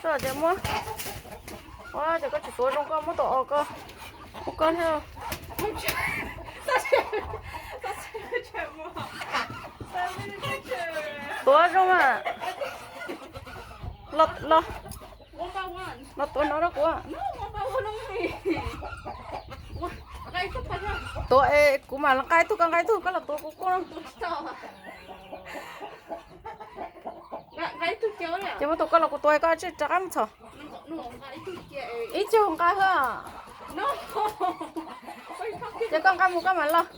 Ces muab, ua ces koj tsis tuav zoo koj muab tau os koj, ua koj thiab. Tuav zoo mas. Los, los, los tuav no rau kuv. Tuav es kuv mam nqa ib tug koj nqa ib tug koj los tuav kuv kuj. Ces muab tus koj los kuv tuav koj tsij rov qab mus txhom. Ib tug nqa xwb. Ces koj nqa mus koj mam los.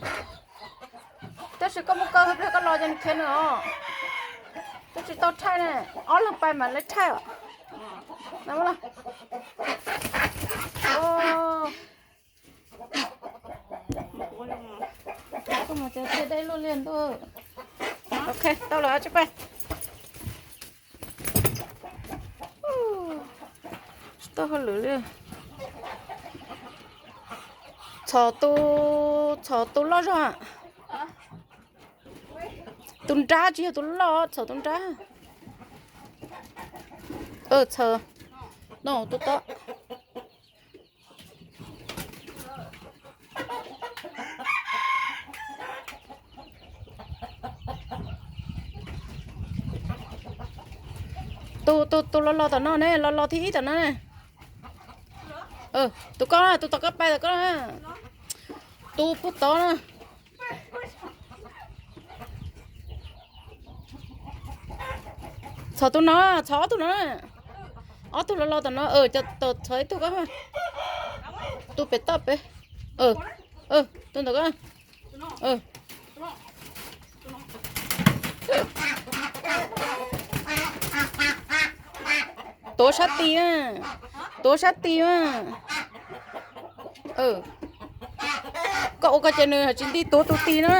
Tab sis koj muab kaw pliag koj los ces nws khiav nws os. Tab sis tau thaij ne, ob leeg pais mam li thaij os. Koj mus ces thiaj deb luaj li ntuj. Ok, tau lawm tsij pais. Tsis tau hauj lwm li. Txhom tus, txhom tus loj zog. Tus nrab tsis yog tus loj, txhom tus nrab. Txhom no tus tod. Tus, tus, tus los los tom no ne, los los thib ib tom no ne. Tus koj, tus tom koj pais tom koj. Tus puag tod na. Txhom tus no, txhom ob tug no. Ob tug los los tom no, txhom ib tug koj. Tus pem toj pem. Tus ntawm koj. Tuav sab tis, tuav sab tis mas. Koj ua koj ces nws tsis nti, tuav tus tis na.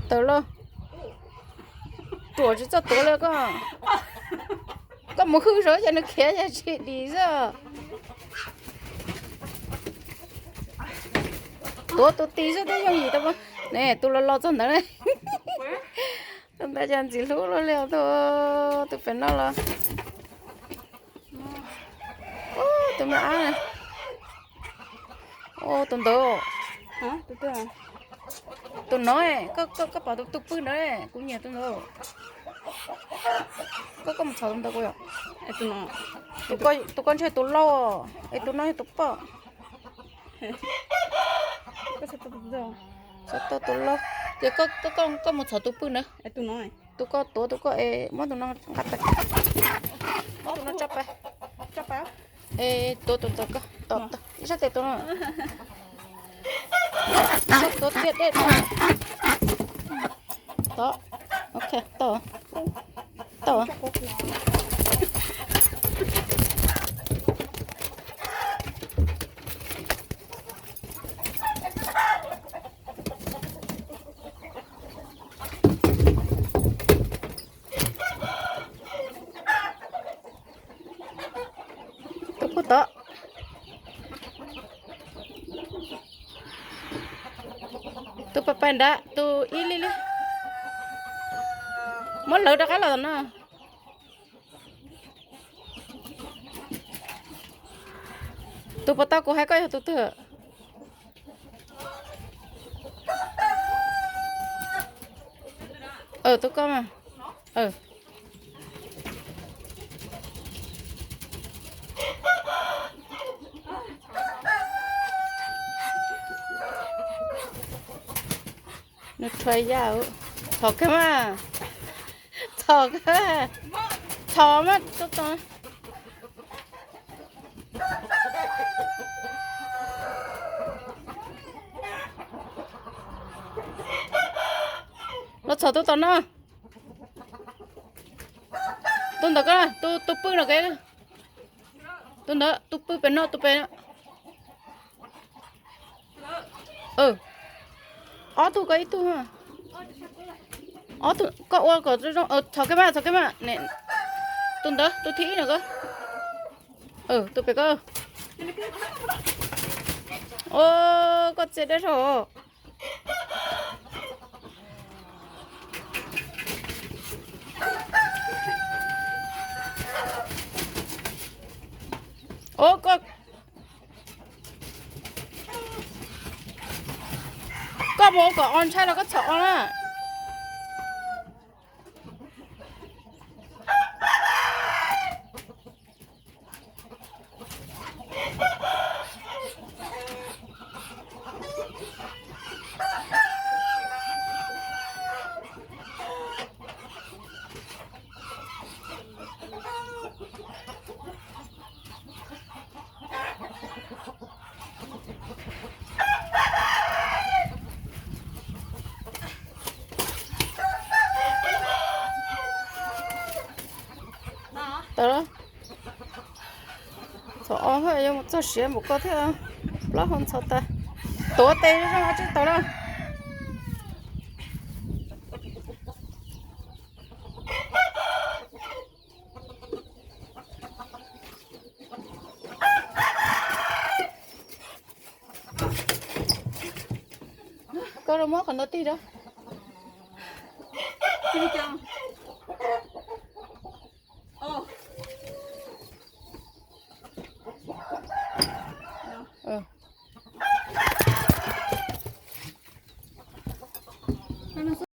Tawm los. Ruam tsis txawj tuav li koj. Koj mus hwj saud ces nws khiav ces tsis dim xwb. Tuav tus tis xwb twb yooj yim tau. Ne, tus los los txog ntawd ne. Tus ntawd cas ntxim hlub luaj li os, tus pem no los. Tus me ab. Tus ntawd. Tus no, koj pom tus pw ntawd, kuv nyiam tus ntawd. Koj, koj mus txhom tus ntawd kuv yom. Tus koj ntshe tus laug, es tus no yog tus poj. Txhom tau tus laug, ces koj, koj, koj mus txhom tus pw na. Tus koj tuav tus koj es muab tus no nqa pais. Muab tus no tso pais. Es tuav tus ntawd koj, ib sab tes tus no. Tuav tiaj dej. Tau, ok, tau, tau. Tus puag tod. Tus pais pais nrad, tus ib li li. Muab lawv rov qab los tom no. Tus puas tau kuv hais koj yog tus twg? Tus koj mas. Nws rhuav yam, txhom kawg mas, txhom kawg, txhom mas, los txhom tus tom no, tus ntawm ko, tus, tus pw no ke, tus ntawd, tus pw pem no, tus pem no. Ob tug koj ib tug. Ob tug koj ua kom zoo, txhom kawg mas, txhom kawg mas. Tus ntawd tus thib ib no ko. Tus pem ko. Koj txia dab zog. Kom o ntshai los koj txhob o na. Tau lawm. Txhob o, yuav mus txog siav npaum ko thiab, plaub hau ntxhov tas. Tuav tes zoo tsis tau lawm. Koj muab qhov no tig rau.